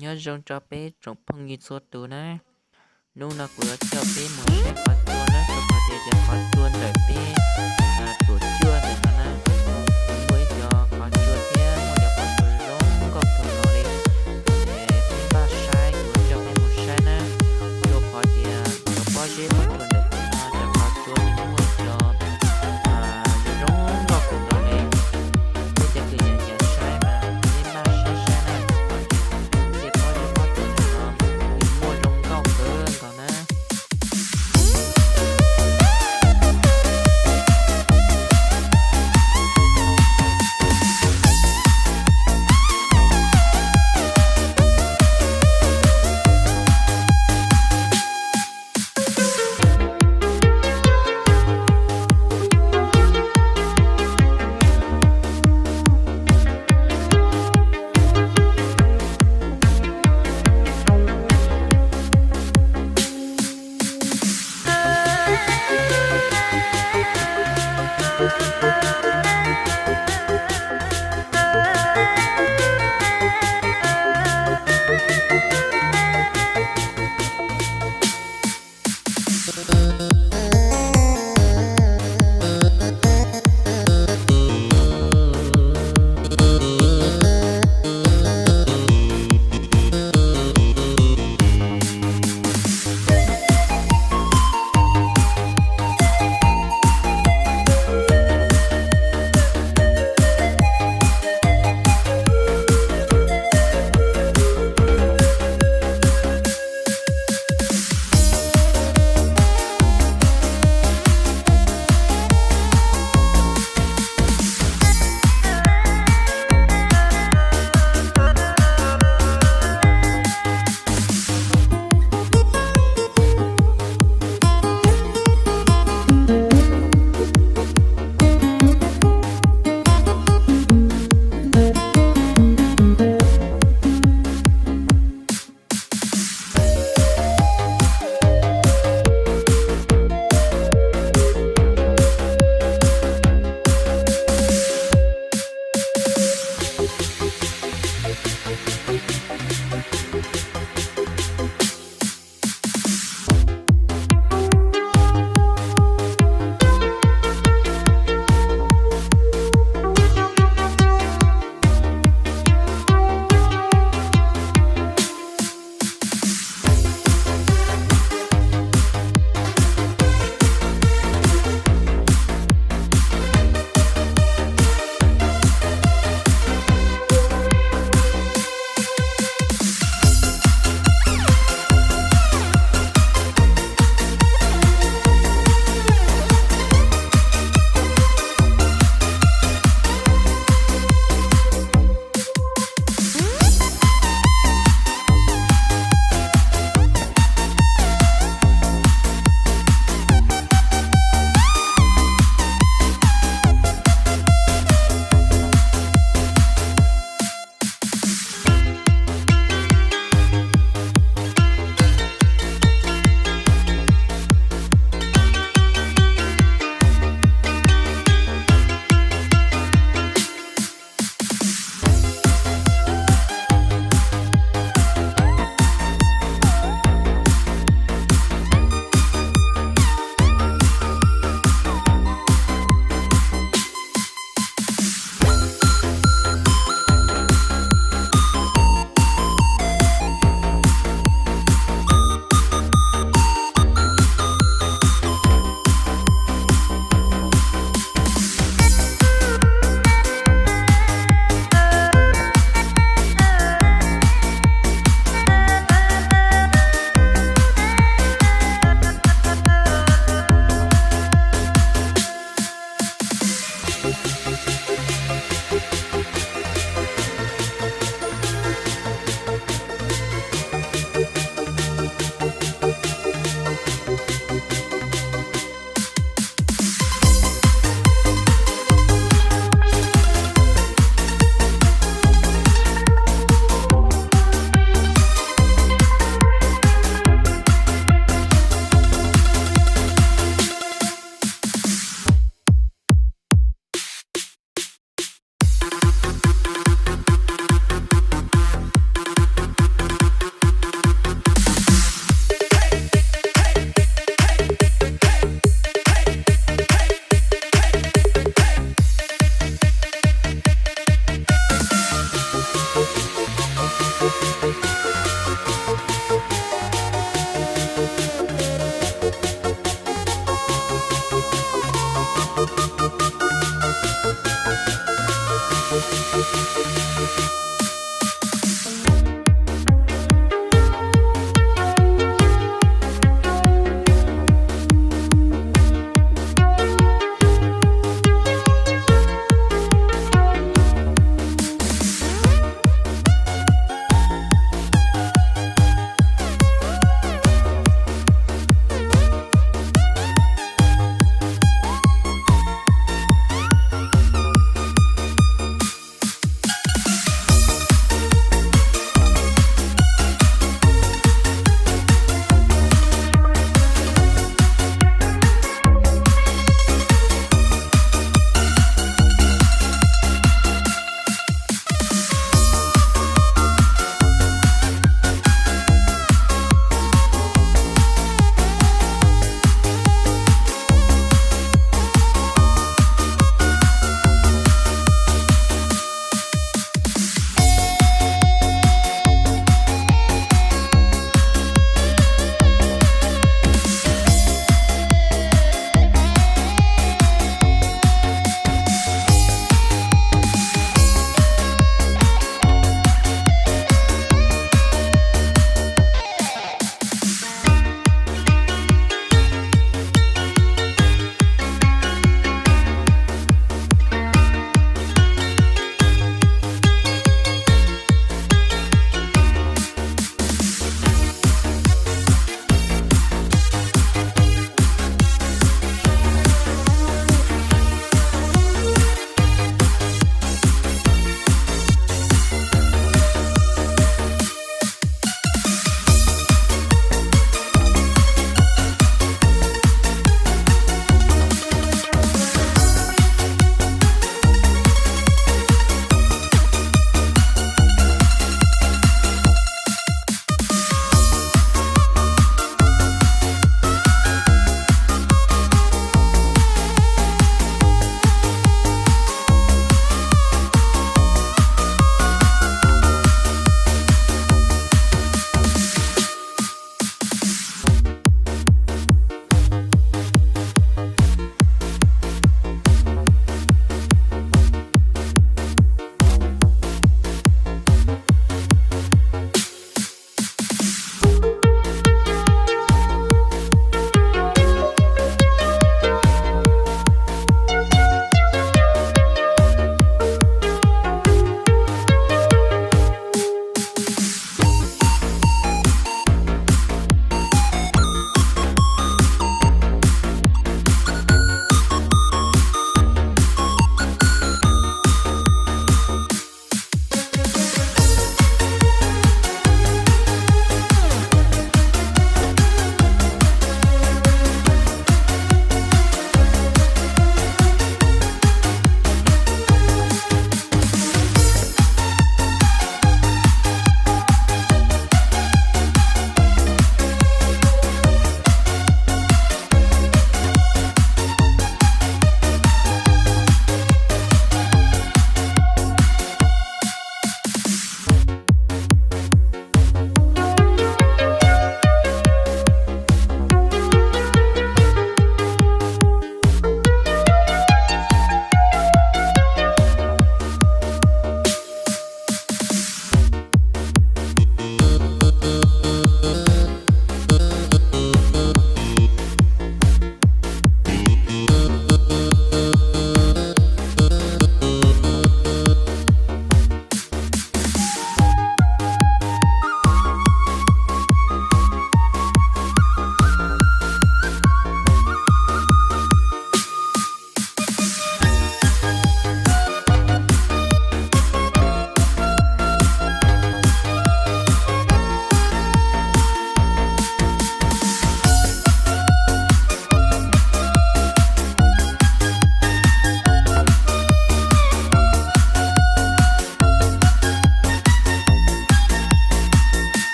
Nyob zoo rau peb tsoom phooj ywg txhua tus na. Hnub no kuv yuav coj peb mus saib qhov tsua na, rau qhov tias cov qhov tsua ntawm peb tus cuaj ntawm no na, muaj ib cov qhov tsua thiab muaj cov pob tsuas zoo nkauj kawg nkaus li. Ces peb npaj saib, kuv yuav coj peb mus saib na, rau qhov tias cov pob zeb pob tsuas ntawm peb no cov qhov tsua nws muaj cov zoo nkauj kawg nkaus li. Peb cov kws nyiam nyiam saib mas peb npaj saib saib na, rau qhov tias tej pob zeb pob tsuas ntawm no nws muaj zoo nkauj kawg nkaus na.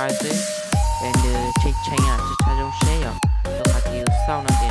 subscribe xwb, es nws tshee tshee, tsis tshua zoo seb yom, rau qhov tias yus xauj no